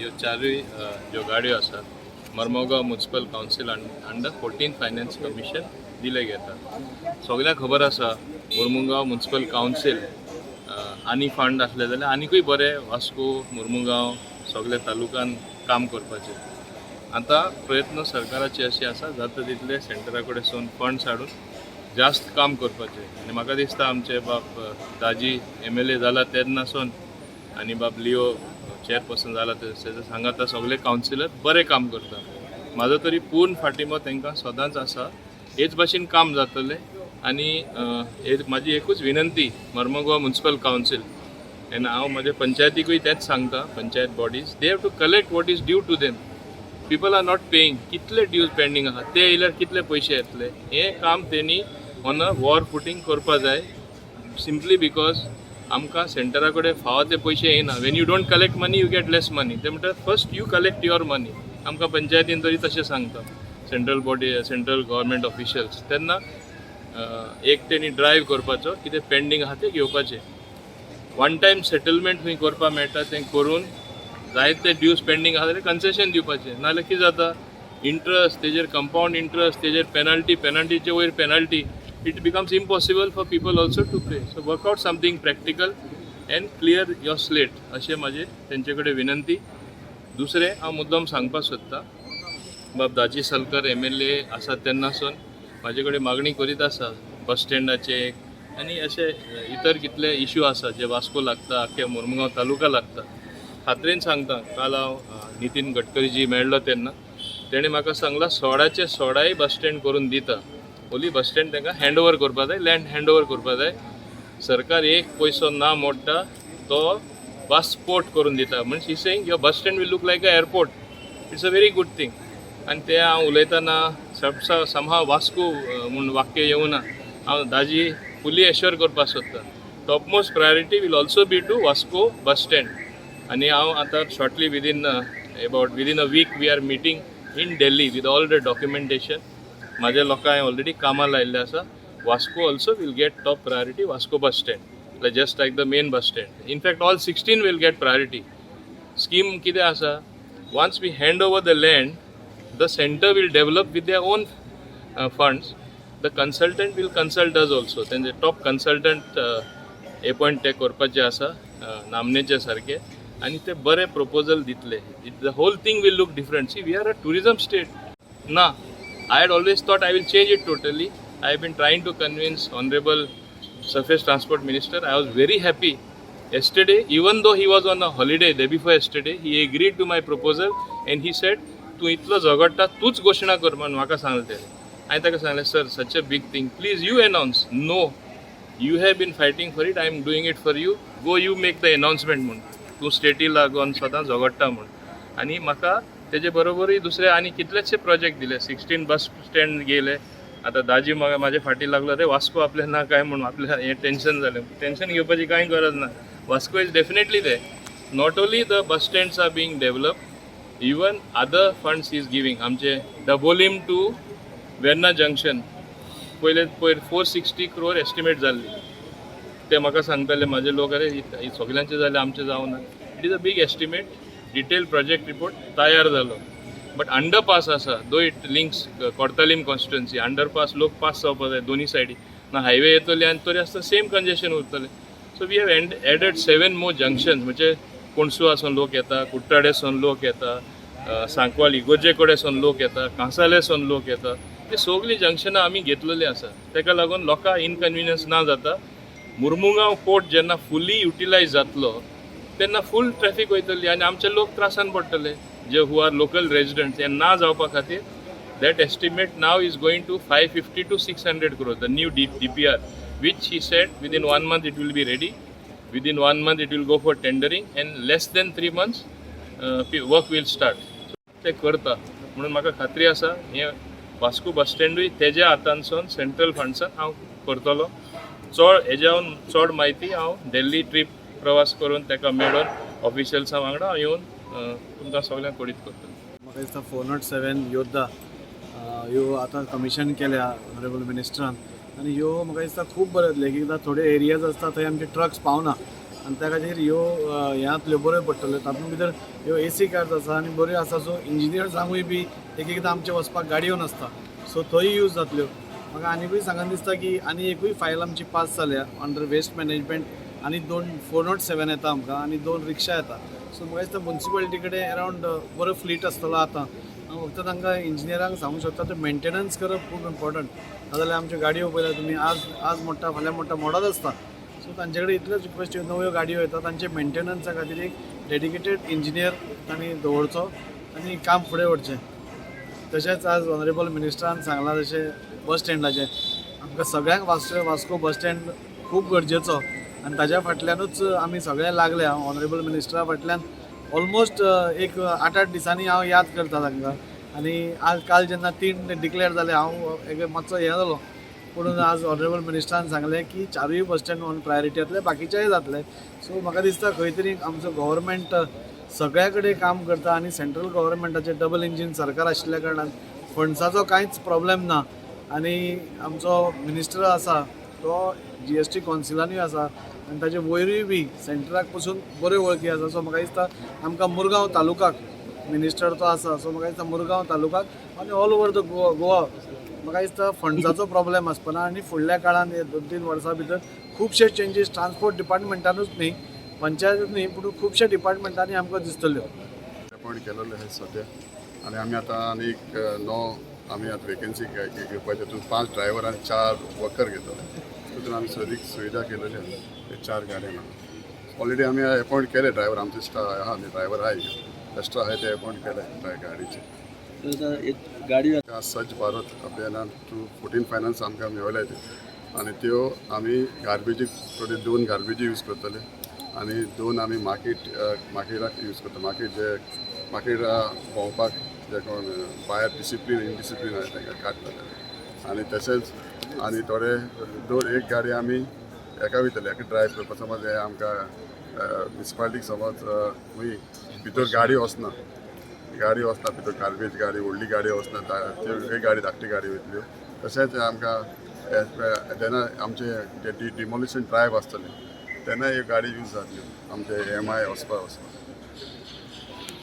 ह्यो चारूय ज्यो गाडयो आसात Mormugao Municipal Council under 14 Finance Commission दिले घेतात. सगल्यांक खबर आसा, मुर्मुगांव म्युनिसिपल कावन्सील आनी फंड आसले जाल्यार आनिकूय बरें वास्को, मुर्मुगांव सगळे तालुक्यान काम करपाचें. आतां प्रयत्न सरकाराचे अशे आसा, जाता तितले सेंटरा कडेन फंड्स हाडून जास्त काम करपाचें. आनी म्हाका दिसता आमचे बाब दाजी एमएलए जाला तेन्नासून आनी बाब लिओ चेअरपर्सन जाला तेजे सांगाता सगळे कावन्सिलर बरें काम करता. म्हाजो तरी पूर्ण फाटिंबो तांकां सदांच आसा. हेच भाशेन काम जातलें. आनी म्हाजी एकूच विनंती मर्मगोवा म्युनिसिपल कावन्सील आनी हांव म्हज्या पंचायतीकूय तेंच सांगता, panchayat bodies, they have to collect what is due to them. People are not paying. कितले ड्यूज पेंडींग आहा, ते येयल्यार कितले पयशे येतले, हें काम तेणी ऑन अ वॉर फुटींग करपा जाय, सिंपली because आमकां सेंटरा कडेन फावो ते पयशे येयना. When you don't collect money, you get less money. ते म्हणटा, first you collect your money. आमकां पंचायतीन तरी तशें सांगता central body, central government officials. तेन्ना एक तेणी ड्रायव्ह करपाचो, कितें पेंडींग आहा तें घेवपाचें. वन टायम सेटलमेंट खंय करपाक मेळटा तें करून जायते ड्यूज पेंडींग आहा जाल्यार कन्सेशन दिवपाचें. नाजाल्यार कितें जाता, इंट्रस्ट, तेजेर कंपावंड इंट्रस्ट, तेजेर पेनल्टी, पेनल्टीचे वयर penalty. It becomes impossible for people also to pay. So work out something practical and clear your slate, अशें म्हाजें तेंचे कडेन विनंती. दुसरें हांव मुद्दम सांगपाक सोदतां, बाब दाजी सलकर एमएलए आसा तेन्नासून म्हाजे कडेन मागणी करीत आसा बस स्टँडाचे आनी अशे इतर कितले इशू आसा जे वास्को लागता, आख्या मुर्मुगांव तालुका लागता. खात्रेन सांगता, काल हांव नितीन गडकरीजी मेळ्ळो तेन्ना तेणें म्हाका सांगलां, 16चे 16य बस स्टँड करून दिता. ओली बस स्टँड तांकां हँड ओवर करपा जाय, लँड हँड ओवर करपा जाय. सरकार एक पयसो ना मोडटा तो बस पोर्ट करून दिता. म्हणजे he saying your bus stand will look like a airport. It's a very good thing. आनी तें हांव उलयतना समहा वास्को म्हूण वाक्य येवना. हांव दाजी फुली एश्योर करपाक सोदता, topmost priority will also be to Vasco bus stand. आनी हांव आतां shortly, within about within a week, we are meeting in Delhi with all the documentation. म्हाज्या लोकांक ऑलरेडी कामां लायिल्लें आसा. Vasco also will get top priority, Vasco bus stand, just like the main bus stand. In fact, all 16 will get priority. Scheme कितें आसा, once we hand over the land, the center will develop with their own funds. The consultant will consult us also. तेंचे top consultant appoint ते करपाचे आसा, नामनेचे सारके, आनी ते बरे प्रपोजल दितले. The whole thing will look different. See, we are a tourism state ना. I had always thought I will change it totally. I have been trying to convince honourable Surface Transport Minister. I was very happy yesterday, even though he was on a holiday day before yesterday, he agreed to my proposal and he said, "तूं इतलो झगडटा, तूंच घोशणा कर" म्हणून म्हाका सांगलें तेणें. हांवें ताका सांगलें, "Sir, such a big thing, please you announce." "No, you have been fighting for it. I am doing it for you. Go, you make the announcement" म्हूण. तूं स्टेटी लागून सदां झगडटा म्हूण. आनी म्हाका तेजे बरोबरूय दुसरे आनी कितलेशे प्रोजेक्ट दिले. 16 बस स्टँड गेले. आतां दाजी म्हाका म्हाजे फाटी लागलो, रे वास्को आपल्या ना काय म्हूण आपल्या हें टेन्शन जालें. टेन्शन घेवपाची कांय गरज ना. Vasco is definitely there. Not only the bus stands are being develop, even other funds is giving. आमचे डबोलीम टू वेर्ना जंक्शन पयले पयर 460 क्रोर एस्टिमेट जाल्ली. ते म्हाका सांगताले म्हाजे लोक, "अरे, सगल्यांचे जाले, आमचे जावना." It is a big estimate. Detail project report तयार जालो, बट अंडरपास आसा. Though it links Cortalim constituency, underpass, लोक पास जावपा जाय दोनी सायडी ना. हायवे येतले आनी तरी आसतना सेम कंजेशन उरतलें. So we have added seven more junction. म्हणजे कोणसू लोक येता, कुट्टाडेसून लोक येता, सांकवाल इगोर्जे कडेसून लोक येता, कांसालेसून लोक येता. ते सगळीं जंक्शनां आमी घेतलेली आसा. तेका लागून लोकांक इनकन्विनियन्स ना जाता. मुर्मुगांव पोर्ट जेन्ना फुली युटिलायज जातलो तेन्ना फूल ट्रॅफीक वयतली आनी आमचे लोक त्रासान पडटले, जे हु are local residents. हे ना जावपा खातीर that estimate now is going to 550 to 600 crore, the new DPR, which he said within one month it will be ready. Within one month it will go for tendering and less than 3 months work will start. ते करता म्हणून म्हाका खात्री आसा. हें वास्को बस स्टँडूय तेज्या हातांसून central फंड्सान हांव करतलो. चड हेज्यावन चड म्हायती हांव दिल्ली ट्रीप प्रवास करून ताका मेळून ऑफिशियल्सां वांगडा हांव येवन तुमकां सगल्यांक कळीत करतलो. म्हाका दिसता 407 योद्धा ह्यो आतां कमिशन केल्या ऑनरेबल मिनिस्टरान आनी ह्यो म्हाका दिसता खूब बरें जातलें. एक एकदां थोडे एरियाज आसता थंय आमचे ट्रक्स पावना. आनी त्या खातीर ह्यो हें जातल्यो, बऱ्यो पडटल्यो. तातूंत भितर ह्यो एसी कार्स आसा आनी बऱ्यो आसा. सो इंजिनियर्सांकूय बी एक एकदां आमचे वचपाक गाडयो नासता, सो थंय यूज जातल्यो. म्हाका आनिकूय सांगन दिसता की आनी एकूय फायल आमची पास जाल्या अंडर वेस्ट मॅनेजमेंट आनी दोन 407 येता आमकां आनी दोन रिक्षा येता. सो म्हाका दिसता मुन्सिपालिटी कडेन अरावंड बरो फ्लीट आसतलो. आतां हांव फक्त तांकां इंजिनियरांक सांगूंक शकता, ते मेंटेनन्स करप खूब इम्पॉर्टंट. नाजाल्यार आमच्यो गाडयो पळयल्यार तुमी, आज आज मोडटा, फाल्यां मोडटा, मोडत आसता. सो तांचे कडेन इतलेच रिक्वेस्ट, नव्यो गाडयो येता, तांचे मेंटेनन्सा खातीर एक डेडिकेटेड इंजिनियर तांणी दवरचो आनी काम फुडें व्हरचें. तशेंच आज ऑनरेबल मिनिस्टरान सांगलां तशें बस स्टँडाचें आमकां सगळ्यांक वास्को बस स्टँड खूब गरजेचो आनी ताज्या फाटल्यानूच आमी सगळे लागले. ऑनरेबल मिनिस्टरा फाटल्यान ऑलमोस्ट एक 8-8 दिसांनी हांव याद करता तांकां. आनी आज काल जेन्ना तीन डिक्लेअर जाले, हांव एक मातसो हें जालो. पूण आज ऑनरेबल मिनिस्टरान सांगलें की चारूय बस स्टँड ऑन प्रायोरिटी जातले, बाकीचेय जातले. सो म्हाका दिसता खंय तरी आमचो गव्हर्मेंट सगळ्या कडेन काम करता आनी सेंट्रल गव्हर्मेंटाचें डबल इंजीन सरकार आशिल्ल्या कारणान फंड्साचो कांयच प्रॉब्लेम ना. आनी आमचो मिनिस्टर आसा तो जीएसटी कौन्सिलानूय आसा आनी ताजे वयरूय बी सेंट्राक पसून बऱ्यो वळखी आसा. सो म्हाका दिसता आमकां मुरगांव तालुकाक मिनिस्टर तो आसा. सो म्हाका दिसता मुरगांव तालुकाक आनी all over the Goa, Goa म्हाका दिसता फंड्साचो प्रॉब्लेम आसपाना. आनी फुडल्या काळान हे 2-3 वर्सां भितर खुबशे चेंजीस ट्रान्सपोर्ट डिपार्टमेंटानूच न्ही, पंचायतूच न्ही, पूण खुबशे डिपार्टमेंटांनी आमकां दिसतल्यो. अपॉयंट केलेले आसा सद्या आनी आमी आतां आनी एक णव आमी आतां वेकन्सी घेवपाचे. तितून पांच ड्रायवर आनी चार वर्कर घेतले. तितून आमी सगळी सुविधा केलेली आसा. ते चार गाडयांक ऑलरेडी आमी अपॉयंट केले ड्रायवर. आमचे स्टा आहा न्ही, ड्रायवर आहाय, एक्स्ट्रा आहाय, ते अपॉयंट केले गाडीचे. एक गाडी स्वच्छ भारत अभियानान थ्रू 14 फायनान्स आमकां मेळ्ळ्या त्यो आनी त्यो आमी गार्बेजीक थोडे दोन गार्बेजी यूज करतले आनी दोन आमी मार्केटाक यूज करता. मार्केट जे मार्केट भोंवपाक जे कोण भायर डिसिप्लीन इनडिसिप्लीन आसा तांकां काडटले. आनी तशेंच आनी थोडे दोन एक गाडी आमी हेका वयतले, हेका ड्रायव करपाक. समज हे आमकां म्युनिसिपालिटीक समज खंय भितर गाडी वचना, गाडी वचना भितर, गार्बेज गाडी, व्हडली गाडी वचना, त्यो एक गाडी धाकटी गाडी वयतल्यो. तशेंच आमकां जेन्ना आमचे डिमोलिशन ड्रायव आसतलें तेन्ना ह्यो गाडी यूज जातल्यो आमचे एम I वचपा वचपा.